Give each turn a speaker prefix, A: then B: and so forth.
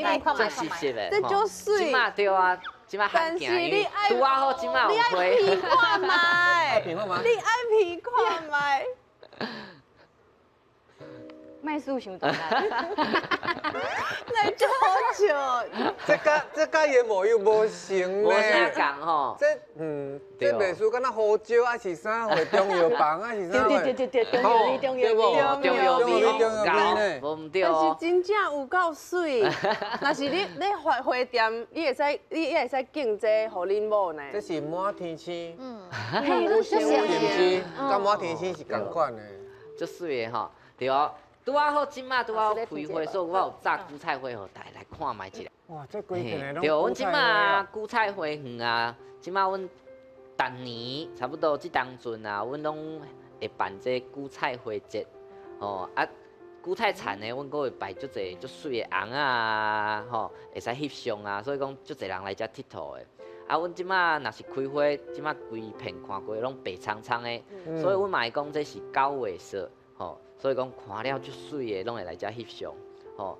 A: 來看覓，
B: 足實實的。
C: 這足媠。
B: 這馬對啊，這馬罕見，因為拄仔好這馬有花。
C: 你愛鼻看覓，你愛鼻看覓。
D: 莫輸傷大力。
C: 來足好笑。
E: 這佮伊模樣無成
B: 無啥仝吼。
E: 這袂輸敢若胡椒，還是啥貨中藥房，還是啥貨？
D: 對對對對，中藥味，中藥味，
B: 中藥味，
E: 中藥味呢？
B: 無毋對。
C: 但是真正有夠媠，若是你花花店，你會使敬這予恁某呢？
E: 這是滿天星。
D: 嘿，是
E: 是毋是？佮滿天星是仝款的。
B: 足媠的吼，對哦。拄仔好，這馬拄仔好開花，所以我有紮韭菜花，予大家來看覓一下。
E: 哇，這規片的
B: 對，阮這馬韭菜花園啊，這馬阮逐年差不多這當陣啊，阮攏會辦這韭菜花節，吼啊，韭菜田的，阮閣會擺足濟足媠的尪仔啊，吼，會使翕相啊，所以講足濟人來遮𨑨迌的。啊，阮這馬若是開花，這馬規片看過攏白蒼蒼的，所以阮嘛會講這是九月色，吼。所以講看了足媠的，攏會來遮翕相，吼。